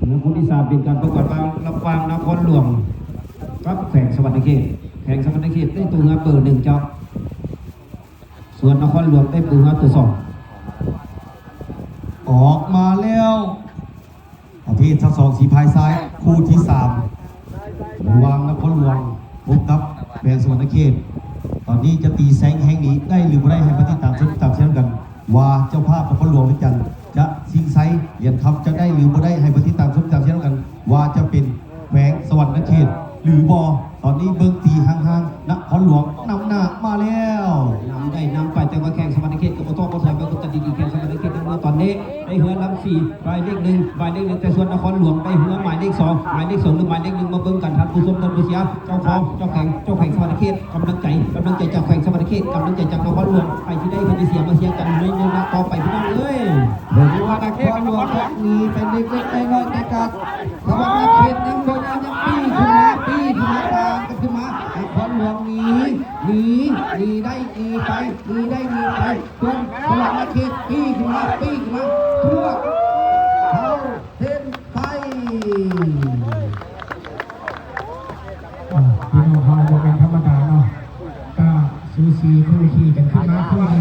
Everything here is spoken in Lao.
ແລະ ຄູ່ທີສາມເປັນການປະກອດລະຫວ່າງນະຄອນຫຼວງກັບແຂວງສະຫວັນນະເຂດ. ແຂວງສະຫວັນນະເຂດໄດ້ໂຕເຮືອເບີໜຶ່ງເຈົ້າ, ສ່ວນນະຄອນຫຼວງໄດ້ໂຕເຮືອໂຕສອງ. ອອກມາແລ້ວ ປະເພດຊາວສອງ ສີພາຍຊາຍ ຄູ່ທີສາມ ລະຫວ່າງນະຄອນຫຼວງພົບກັບແຂວງສະຫວັນນະເຂດ. ຕອນນີ້ຈະຕີແສງແຫ່ງນີ້ໄດ້ຫຼືບໍ່ໄດ້ ໃຫ້ມາຕິດຕາມຊົມຕາມເຊີຍນຳກັນ ວ່າເຈົ້າພາບນະຄອນຫຼວງວຽງຈັນຈະຊິງໄຊຫຼຽນຄຳຈະໄດ້ຫຼືບໍ່ໄດ້ ໃຫ້ມາຕິດຕາມຊົມຕາມເຊີຍນຳກັນ ວ່າຈະເປັນແຂວງສະຫວັນນະເຂດຫຼືບໍ່. ຕອນນີ້ເບິ່ງຕີຫ່າງໆ ນະຄອນຫຼວງນຳໜ້າມາແລ້ວ. ນຳໄດ້ນຳໄປ ແຕ່ວ່າແຂວງສະຫວັນນະເຂດກໍບໍ່ທ້ອ ບໍ່ຖອຍ. ມາເບິ່ງກັນດີໆ ແຂວງສະຫວັນນະເຂດນຳເຮືອຕອນນີ້ ໄດ້ເຮືອລຳສີ່ ໝາຍເລກໜຶ່ງ ໝາຍເລກໜຶ່ງ ແຕ່ສ່ວນນະຄອນຫຼວງໄດ້ເຮືອໝາຍເລກສອງ ໝາຍເລກສອງ ຫຼື ໝາຍເລກໜຶ່ງ ມາເບິ່ງກັນ ທ່ານຜູ້ຊົມ ທ່ານຜູ້ເຊຍ. ເຈົ້າຂອງ ເຈົ້າແຂວງ ເຈົ້າແຂວງສະຫວັນນະເຂດ ກຳລັງໃຈ ກຳລັງໃຈຈາກແຂວງສະຫວັນນະເຂດ ກຳລັງໃຈຈາກນະຄອນຫຼວງ ໃຜຊິໄດ້ ໃຜຊິເສຍ ມາເຊຍກັນໃນໄລຍະຕໍ່ໄປ ພີ່ນ້ອງເອີຍ. ເຫັນວ່ານະຄອນຫຼວງຈະໜີໄປເລັກໆນ້ອຍໆ ແຕ່ກໍສະຫວັນນະເຂດຍັງບໍ່ຍອມ ຍັງປີ້ຂຶ້ນມາ ປີ້ຂຶ້ນມາ ຕາມກັນຂຶ້ນມາ. ນະຄອນຫຼວງໜີ ໜີ ໜີໄດ້ໜີໄປ ໜີໄດ້ໜີໄປ ສ່ວນສະຫວັນນະເຂດປີ້ຂຶ້ນມາ ປີ້ຂຶ້ນມາ ພວກເຮົາເຫັນໄປ. ອ່າ ພີ່ນ້ອງເຮົາບໍ່ແມ່ນທຳມະດາເນາະ ກະສູສີຄູ່ຂີ່ກັນຂຶ້ນມາຄູ່ນີ້